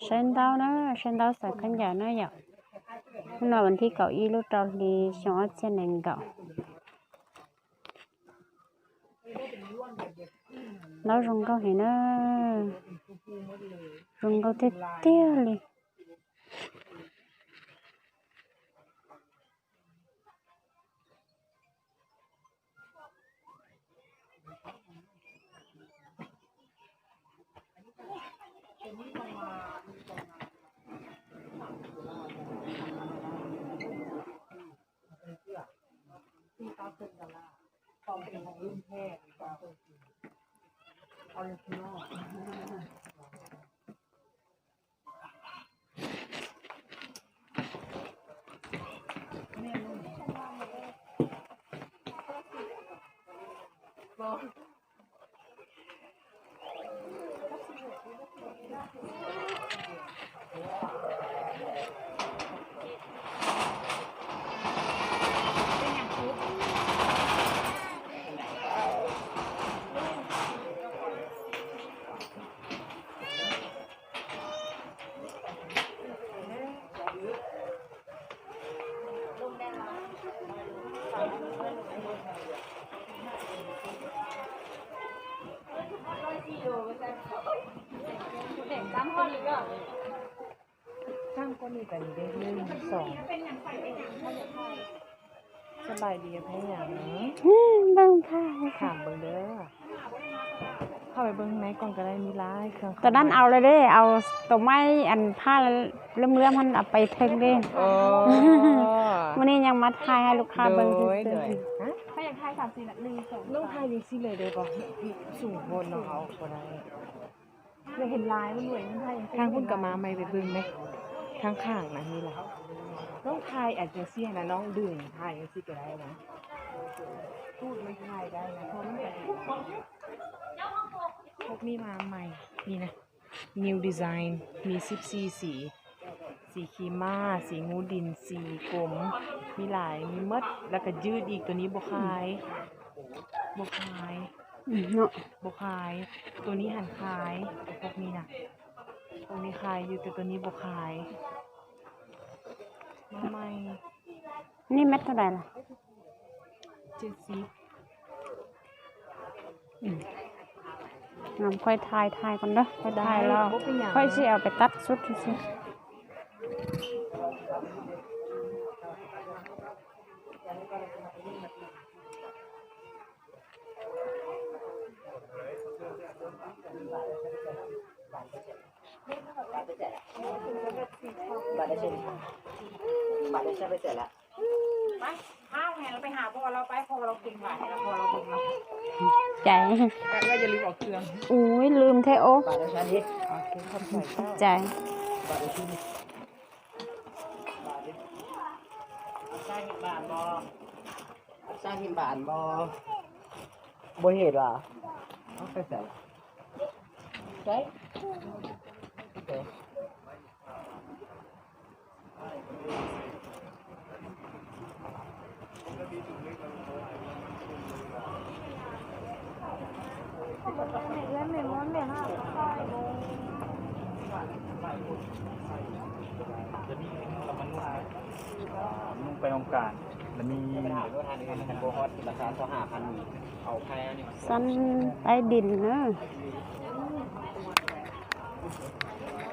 Sen tau na, sen tau sa khan ya na ya. Hôm nay mình thi cậu y lô trò thì chúng ta sẽ nền cậu. Nó rung câu thế na. Rung câu tiếp tiếp đi.ສ້າງກ້ອນນີ້ໄປນີ້ເດ້ ໜຶ່ງ ສອງ ສະບາຍດີ ໃຜຫຍັງ? ອືມ ເບິ່ງຄ່ະ ຖາມເບິ່ງເດີ. ເຂົ້າໄປເບິ່ງໃນກ່ອນກໍໄດ້ ມີຫຼາຍເຄື່ອງ. ຕອນນັ້ນເອົາແລ້ວເດ້ ເອົາໂຕໄມ້ອັນຜ້າເຫຼື້ອມໆຫັ້ນເອົາໄປເທິງເດ້. ອໍ ມື້ນີ້ຍັງມາຖ່າຍໃຫ້ລູກຄ້າເບິ່ງຊື່ໆ. ໂດຍ ໂດຍ. ຮະ? ໃຜຢາກຖ່າຍສາມສີ່ນະ ໜຶ່ງ ສອງ ນ້ອງຖ່າຍຈັ່ງຊີ້ເລີຍໄດ້ບໍ່? ສູງໂພດເນາະ ເຮົາບໍ່ໄດ້. ຢາກເຫັນລາຍມັນເວີຍ ມັນຖ່າຍຈັ່ງຊີ້. ທາງພຸ້ນກໍມາໃໝ່ ໄປເບິ່ງເດ້ ທາງຂ້າງນະ ມີຫຼາຍ. ນ້ອງຖ່າຍອັນຈັ່ງຊີ້ນະ ນ້ອງດຶງຖ່າຍຈັ່ງຊີ້ກໍໄດ້ນະ. ຕູດມັນຖ່າຍໄດ້ນະ ເພາະມັນ ພວກນີ້ມາໃໝ່ ນີ້ນະ New Design ມີສິບສີ່ສີ ສີຂີ່ມ້າ ສີງູດິນ ສີກົມ ມີຫຼາຍ ມີໝົດ. ແລ້ວກໍຍືດອີກ ໂຕນີ້ບໍ່ຂາຍ ບໍ່ຂາຍ. ອືມ ເນາະ ບໍ່ຂາຍ. ໂຕນີ້ຫັ້ນຂາຍ ພວກນີ້ນະ ພວກນີ້ຂາຍຢູ່ ແຕ່ໂຕນີ້ບໍ່ຂາຍ. ມາໃໝ່. ນີ້ແມັດເທົ່າໃດລະ? ເຈັດສິບ. ອືມ ງາມ. ຂ້ອຍຖ່າຍ ຖ່າຍກ່ອນເດີ ຂ້ອຍຖ່າຍແລ້ວ ບໍ່ເປັນຫຍັງ ຂ້ອຍຊິເອົາໄປຕັດຊຸດຊື່ໆ. ບາດໄດ້ໃຊ້ ບາດໄດ້ໃຊ້ໄປໃສລະ? ໄປ ພາແມ່ລາວໄປຫາພໍ່ລາວ ໄປ ພໍ່ລາວເກັ່ງຫຼາຍ ພໍ່ລາວເກັ່ງຫຼາຍ. ໃຈ ແຕ່ວ່າຢ່າລືມເອົາເຄື່ອງ. ໂອ້ຍ ລືມແທ້. ໂອ້ ບາດໄດ້ໃຊ້. ໂອເຄ ຂອບໃຈເຈົ້າ. ໃຈ ບາດໄດ້ໃຊ້. ສາວເຫັນບາດບໍ່? ສາວເຫັນບາດບໍ່? ບໍ່ເຫັນຫວາ? ເອົາໄປໃສລະ? ໃສ? ໃສ? ນຸ່ງໄປຫ້ອງການ ລະມີ ຊັ້ນໃຕ້ດິນເນີ. ໂອ້